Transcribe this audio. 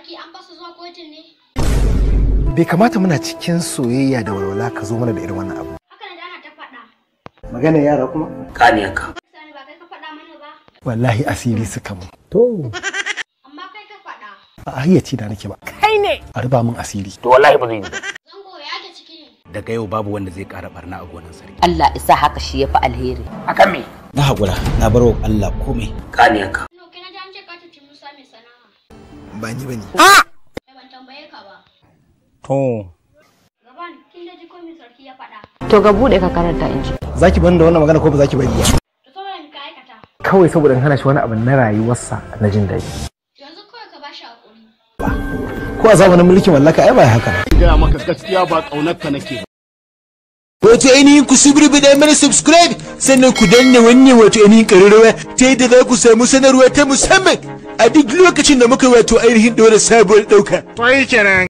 Sarki, an fasa zuwa kotun ne? Bai kamata muna cikin soyayya da walwala ka zo mana da irin wannan abu. Haka na ana ta faɗa. Magana yara kuma? Kaniyanka. Sani, ba kai ka faɗa mana ba. Wallahi asiri suka mun. To. Amma kai ka faɗa. A hayyaci da nake ba. Kai ne. A ruba min asiri. To wallahi ba zai yi ba. Zango, ya ke ciki ne? Daga yau babu wanda zai ƙara barna a gonan sarki. Allah isa haka shi yafi alheri. Akan me? Na haƙura, na bar wa Allah komai. Kaniyanka. No, kai na ji an ce ka cuci Musa mai sana'a. Ba ni bane. Da ban tambaye ka ba. To. Gaban, kin da ji ko me sarki ya faɗa? To ga bude ka karanta in ji. Zaki bani da wannan magana ko ba zaki bari ba? To saboda me ka aikata? Kawai saboda in hana shi wani abu na rayuwarsa na jin daɗi. Yanzu kawai ka bashi hakuri. Ko a zamanin mulkin mallaka ai ba haka ba. Gaya maka gaskiya, ba ƙaunar ka nake ba. Wato ainihin ku subrubida mana subscribe, sannan ku danna wannan wato ainihin ƙararrawa, ta yadda za ku samu sanarwa ta musamman a duk lokacin da muka wato ainihin ɗora sabuwar ɗauka. To yi kenan.